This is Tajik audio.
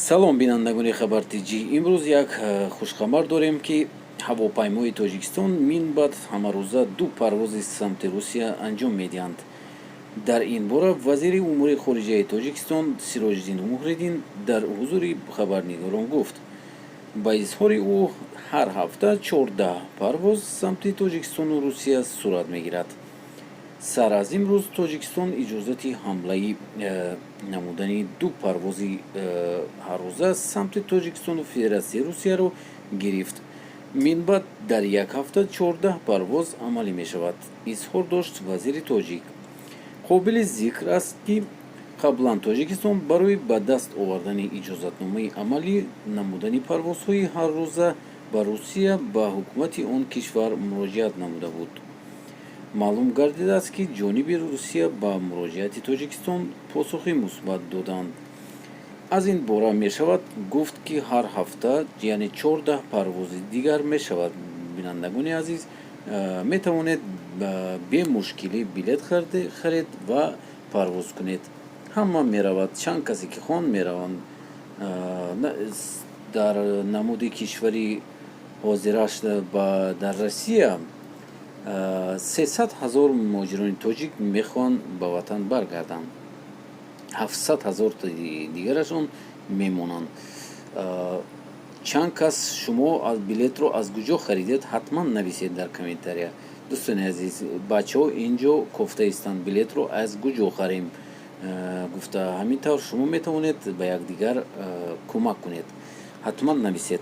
Салом, бинандагони Хабар Тҷ. Имрӯз як хушхабар дорем, ки ҳавопаймои Тоҷикистон минбаъд ҳамарӯза ду парвози самти Русия анҷом медиҳанд. Дар ин бора вазири умури хориҷаи Тоҷикистон Сироҷиддин Муҳриддин дар ҳузури хабарнигорон гуфт. Ба изҳори ӯ, ҳар ҳафта 14 парвоз самти Тоҷикистону Русия сурат мегирад. Сар аз имрӯз Тоҷикистон иҷозати ҳамлаи намудани ду парвози ҳаррӯза самти Тоҷикистону Федератсияи Русияро гирифт. Минбаъд дар як ҳафта 14 парвоз амалӣ мешавад, изҳор дошт вазири тоҷик. Қобили зикр аст, ки қаблан Тоҷикистон барои ба даст овардани иҷозатномаи амалӣ намудани парвозҳои ҳаррӯза ба Русия ба ҳукумати он кишвар муроҷиат намуда буд. Маълум гардидааст, ки ҷониби Русия ба муроҷиати Тоҷикистон посухи мусбат доданд. Аз ин бора мешавад гуфт, ки ҳар ҳафта, яъне 14 парвози дигар мешавад. Бинандагони азиз, метавонед бемушкилӣ билет харед ва парвоз кунед. Ҳама меравад, чанд касе ки хон мераванд. Дар намуди кишвари ҳозираш дар Россия 300 000 муҳоҷирони тоҷик мехоҳанд ба ватан баргарданд, 700 000 дигарашон мемонанд. Чанд кас шумо билетро аз куҷо харидед, ҳатман нависед дар комментария. Дӯстони азиз, бачаҳо ин ҷо кофта истанд, билетро аз куҷо харем гуфта. Ҳамин тавр шумо метавонед ба якдигар кӯмак кунед. Ҳатман нависед.